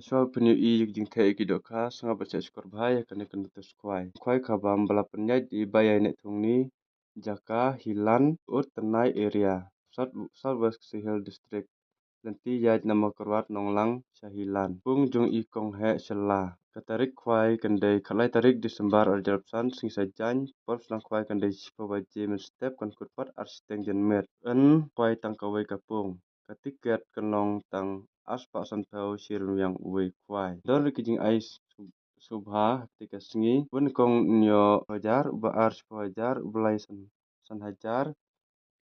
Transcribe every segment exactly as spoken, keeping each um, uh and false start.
Shuwa ban ïohi ïa ki jingtheh ïa ki dohkha, sngap bad shah shkor bha ïa kane ka notice khwai. Khwai khabam ba la pynïaid da i Bah Ïaineh Thongni, jaka Hilan, Utnai area, South, South West Khasi Hills District. Lynti ïaid na Mawkyrwat Nonglang sha Hilan. Pung jong i Kong Heh Shylla. Ka tarik khwai kan dei khatlai tarik December arhajar arphew san, sngi Saitjaiñ, por sdang khwai kan dei shiphew baje mynstep, kan kut pat ar shiteng janmiet. Yn khwai tang kawei ka pung. Ka tiket kan long tang arspah sanphew shi ryngwiang uwei khwai. Don ruh ki jingai sngewbha ha katei ka sngi. Uba nyngkong un ïoh hajar, uba ar shiphew hajar, uba lai san, san hajar.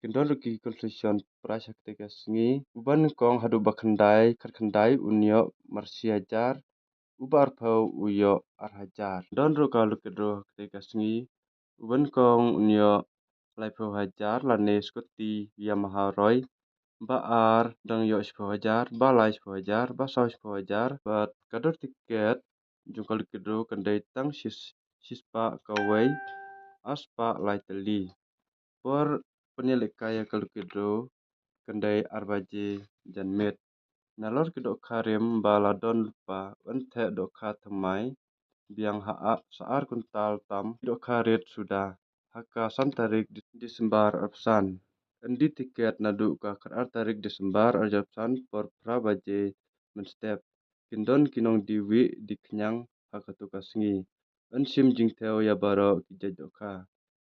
Kin don ruh ki consolation prize ha katei ka sngi. Uba nyngkong haduh ba khyndai, khatkhyndai un ïoh marshi hajar, uba arphew u ïoh ar hajar. Don ruh ka lucky draw ha katei ka sngi. Uba nyngkong un ïoh laiphew hajar lane scooty Yamaha Roy. Ba ar dang ïoh shiphew hajar, ba lai shiphew hajar, ba saw shiphew hajar. Bad ka dor tiket jong ka lucky draw kan dei tang shis-, shispah kawei, arspah lai tylli. Por pynïalehkai ïa ka lucky draw kan dei ar baje janmiet. Nalor ki dohkha rim ba la don lypa, yn theh dohkha thymmai biang ha a-, sa ar kuntal tam ki dohkha rit suda ha ka san tarik Di-, December arphew san. Yn die tiket naduh ka khatar tarik December arhajar arphew san por phra baje mynstep. Kin don ki nongdie wieh die khñiang ha kato ka sngi. Yn shim jingthew ïa baroh ki jait dohkha.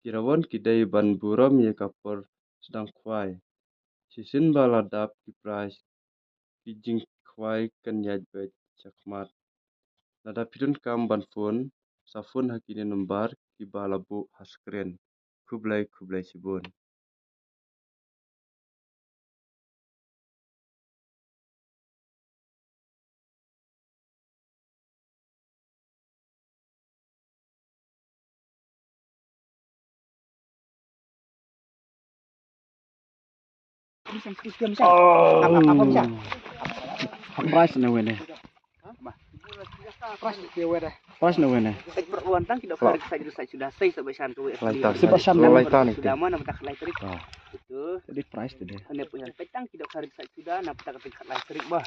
Ki rawon ki dei ban burom ïa ka por sdang khwai. Shisien ba la dap ki prize, ki jingkhwai kan ïaid beit shakhmat. Lada phi donkam ban phone, sa phone ha kine number kiba la buh ha screen. Khublei, khublei shibun. Oh. Prize na wene. Prize na wene. Peit pyrwan tang ki dohkha rit sa jur sa suda, sei sa ba shan kawei. Lai tan. Sa ba shan. Lai tan suda ma na bynta khatlai tarik. Ah. Itu. Tadi prize tadi. Ane pyrwan peit tang ki dohkha rit sa suda na bynta khatlai tarik ba.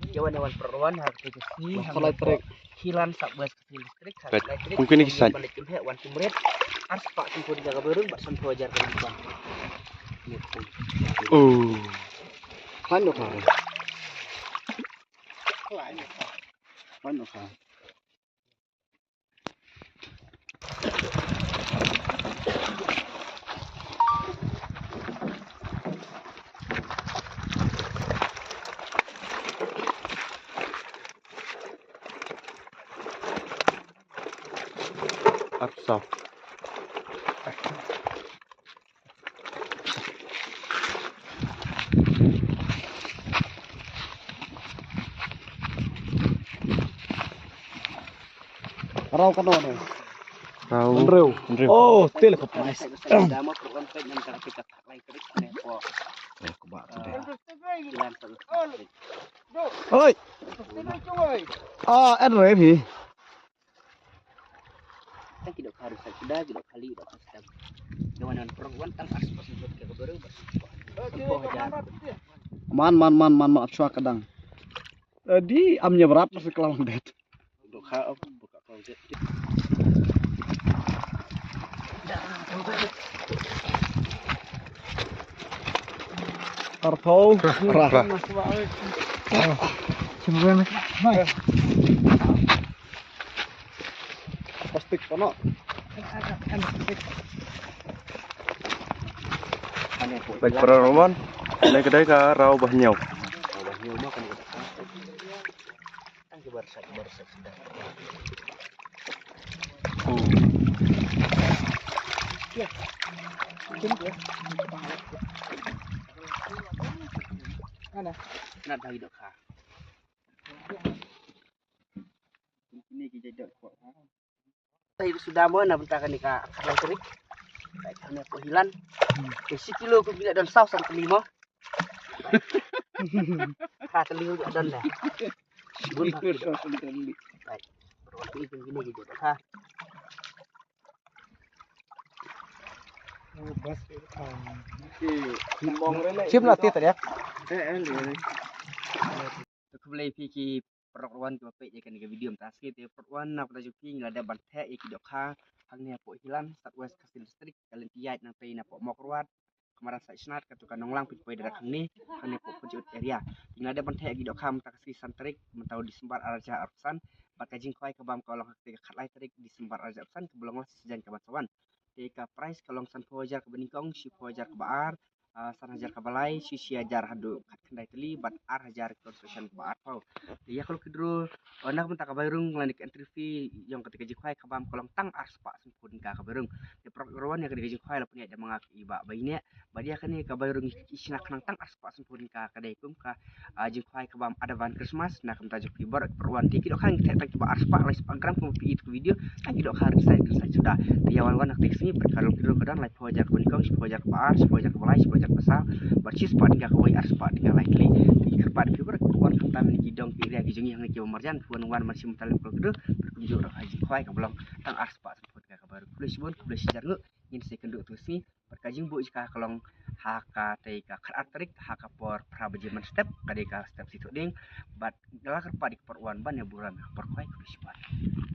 Ïa wan, ïa wan pyrwan ha kata ka sngi. Khatlai tarik. Hilan South West Khasi Hills District. Peit. Khatlai tarik. Kum kine ki sait. Ban leit kum heh wan kum rit. Arspah sanphew hajar ka baroh bad sanphew hajar ka baroh. Oh. Khlaiñ dohkha. Khlaiñ dohkha. Arphew saw. Raw kano ne? Raw. Hynriew. Hynriew. Oh, te la ka prize. Oi. Ah, en re phi. Tang ki dohkha rit sa suda, ki dohkha lieh, dohkha sdang. Ïa wan, ïa wan pyrwan tang arspah sanphew hajar ka baroh bad sanphew hajar. Man, man, man, man, man, ap shwa ka dang. Eh, di am ïa brat sa klam det. Dohkha ap buka klam det. Arphew. Ra, ra. Plastik kono. Baik, para Roman. Ini kedai ka raw bah hynñiew. Ana. Ana dai dohkha. Kine ki jait dohkha. Tei suda mo na bynta kane ka khatlai tarik. Kane ko hilan. Ke shi kilo ko kine don saw san kali mo. Ka kali ko don da. Bun ha. Ai. Bun ha. Chim la ti tariak. Eh, eh, le. Khublei phi ki Paralok ruh wan kiba peit ïa kane ka video mynta ka sngi, te paralok wan na ka bynta jong phi ngi la dep ban theh ïa ki dohkha hangne hapoh Hilland, South West Khasi Hills District, ka lynti ïaid nangta na poh Mawkyrwat, ka Madan Saitshynat, katto ka Nonglang phi poi direct hangne, hangne hapoh Pynjot area. Te ngi la dep ban theh ïa ki dohkha mynta ka sngi san tarik mynta u December ar hajar arphew san, bad ka jingkhwai ka bam ka long ha kata ka khatlai tarik December ar hajar arphew san, kaba long la shi sien ka ban sa wan. Te ka prize ka long sanphew hajar kaba nyngkong, shiphew hajar kaba ar, ah, san hajar kaba lai, shi shi hajar haduh khatkhyndai tylli, bad ar hajar consolation kaba arphew. Te ïa ka lucky draw, ah, na ka bynta ka bai rung lane ka entry fee jong kata ka jingkhwai ka bam ka long tang ar spah sanphew tyngka ka bai rung. Te paralok ruh wan ïa kane ka jingkhwai la pynïaid da ma nga i Bah Baineh. Bad ïa kane ka bai rung i shna khnang tang ar spah sanphew tyngka, ka dei kum ka, ah, jingkhwai ka bam advance Christmas na ka bynta jong phi baroh paralok wan. Te ki dohkha ngi theh tang kiba ar spah lai spah gram, kumba phi i ha ka video. Tang ki dohkha ri sai ri sai suda. Te ïa wan wan ha kata ka sngi, bad ka lucky draw ka don laiphew hajar kaba nyngkong, shiphew hajar kaba ar, shiphew hajar kaba lai, shiphew hajar kaba saw, bad shi spah tyngka kawei, ar spah tyngka lai tylli. Te ngi kyrpad ïa phi baroh paralok wan, khamtam ïa ki dong ki ria ki jong ngi hangne kiba marjan, phi wan wan ban shim bynta lem ka lucky draw, bad kumjuh ruh ha ka jingkhwai kaba long tang ar spah sanphew tyngka ka bai rung. Khublei shibun, khublei shihajar nguh. Ngin sa ïakynduh ha kata ka sngi. Bad ka jingbuh jong ka ka long ha katei ka khatar tarik ha ka por phra baje mynstep, ka dei ka step shi thohdieng. Bad la kyrpad ïa ki paralok wan ban ïa burom ïa ka por khwai. Khublei shibun.